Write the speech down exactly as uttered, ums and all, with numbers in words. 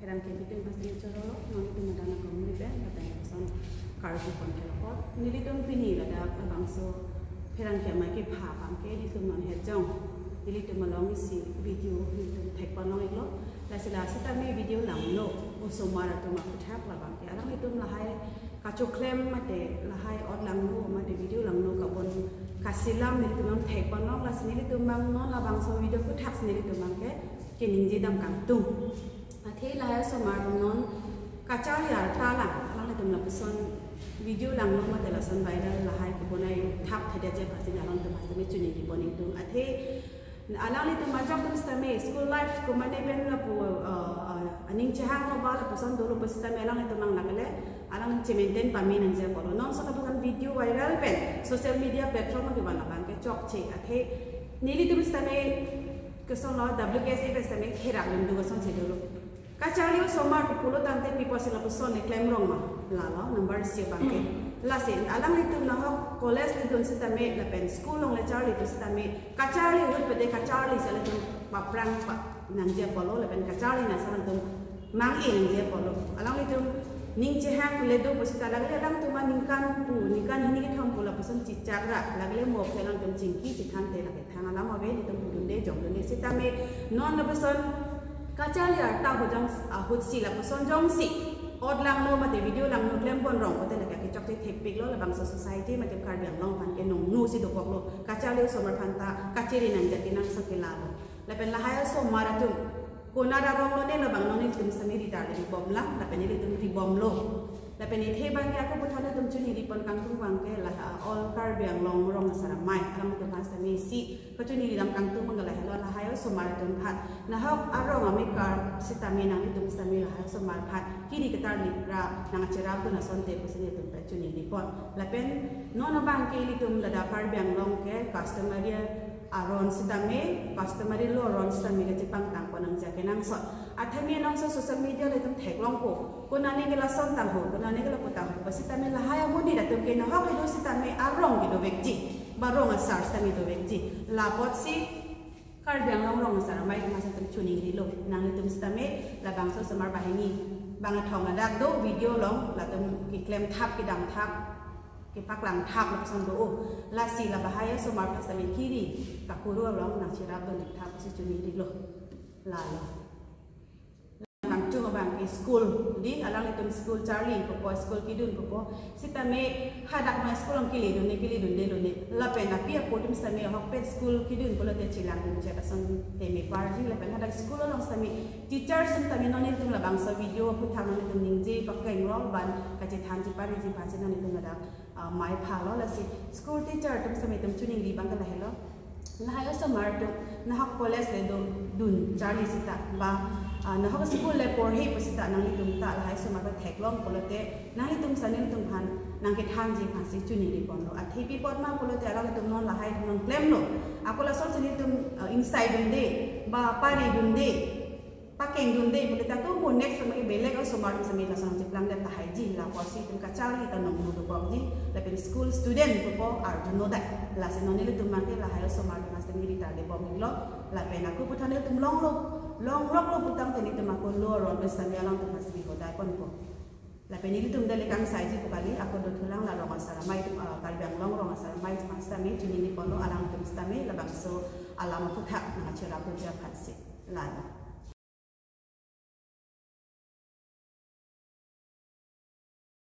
Pherangke bitung pasti choro, non itum adana komuni pen, lapen lapuson karju pon thelokot. Nelitum pini ladak labangso pherangke amei kepha abangke nelitum non hejong. Nelitum along isi video nelitum thek pon long iklo. Lasi la sitame video langno, osomar atum aphuthak labangke. Alanglitum lahai kachoklem mate lahai ot langno mate video langno kabon kasilam nelitum non thek pon long, lasi nelitum abang non labangso video aphuthak si nelitum abangke keningje dam kangtung. Athe lahai osomar atum non kacharli arta lang, alanglitum lapuson video langno mate lason viral lahai kebonai thap thedetji aphansi alanglitum aphan sitame choningri pon ingtung. Athe alanglitum ajok atum sitame school life komane pen lapu, uh, uh, aning chehang lo ba lapuson dolo pu sitame alanglitum abang lake le alang che-maintain pame nangji apotlo. Non son lapuson video viral pen social media platform kevan abangke chokche. Athe nelitum sitame kosonlo, W K S A pen sitame therak lim do, kosonsi dolo. Kacharli osomar pu pulo tangte pi apotsi lapuson le klem rong ma? Lalo, number isi abangke. Lasi alanglitum nahok college le dun sitame lapen school along le charli do sitame kacharli ahut pede kacharli si alanglitum paprang pa nangji apotlo lapen kacharli nangsi alanglitum mang-e nangji apotlo. Alanglitum ning chehang le do pu sita lake le alangtum aningkan pu, ningkan hini kethom pu lapuson chechak ra, lake le mo aphi alanglitum chingki chethante lake thang alam ave, nelitum pudunde jongdunde sitame non lapuson kacharli arta ahut jong, ahutsi lapuson jongsi ot langno mate video langno klem pon rong pulote lake kechokche thekpiklo, labangso society mate Karbi Anglong aphan ke nongno si dokoklo. Kacharli osomar aphan ta kachere nangji kenangsot ke lalo. Lapen lahai osomar atum konat arong lone labang non nelitum sitame ritar le ribom lang, lapen nelitum ribomlo. Lapen athe abangke ako puthot nelitum choningri pon kangtung abangke la, uh, all Karbi Anglong rong asar amei, alanglitum aphan sitame isi kachoningri dam kangtung abangke lahelo, lahai osomar atum aphan. Nahok arong amekar sitame nanglitum sitame lahai osomar aphan kiri ketarlip ra nangcherap dun asonte pusi nelitum pen choningri pon. Lapen non abangke ilitum ladak Karbi Anglong ke customary aron sitame, customary law aron sitame kachepangtang pon nangji kenangsot. Athe me non so social media le itum theklongpo, konane ke lason tangho, konane ke lapu tangho pu sitame lahai amonit atum ke nahok kedo sitame arong kedovekji, ba rong asar sitame dovekji. La apotsi Karbi Anglong rong asar amei atum aphan sitame choningrilo. Nanglitum sitame labangso osomar banghini bang athong adak do video along latum keklem thap kedam thap kepaklang thap lapuson do-o. Lasi la bahai osomar aphan sitame kiri kakuru along nangcherap dun thap si choningrilo. Lalo. Kangtung abangke school, di alanglitum school charli pupo, school kedun pupo. Sitame hadak ma school along kele dunde, kele dunde lone. Lapen api apo atum sitame ahokpet school kedun pulote chelang dun chet ason teme parji. Lapen hadak school along sitame teacher sitame non nelitum labangso video aphuthak nelitum ningje pakeng rong ban kachethanji pariji aphansi nelitum ladak, ah, mei phalo. Lasi school teacher atum sitame itum choningri abangke lahelo. Lahai osomar atum nahok college le do dun charli sita ba, ah, nahok school le porhi pu sita nanglitum ta lahai osomar atum theklong pulote nanglitum sitame nelitum aphan nangkethanji aphansi choningri ponlo. Athe pi apot ma pulote alanglitum non lahai atum non klemlo. Ako lasonsi nelitum, ah, ingsai dunde ba pari dunde, pakeng dunde pulote ako mo next time ke belek osomar atum sitame lason cheplangdet tahaiji, la apotsi itum kacharli ta nongno dokokji, lapen school student pupo arjuno dak. Lasi non nelitum abangke lahai osomar atum sitame ritar debom iklo, lapen ako puthot nelitum longlok, longloklo putangte nelitum ako law aron pen sitame alangtum aphan sitame hodai ponpo. Lapen nelitum dale kangsaiji pu kali, ako dothulang la rong asar amei atum, ah, Karbi Anglong rong asar amei atum aphan sitame choningri ponlo, alangtum sitame labangso alam aphuthak nangcherap dunji aphansi. Lalo.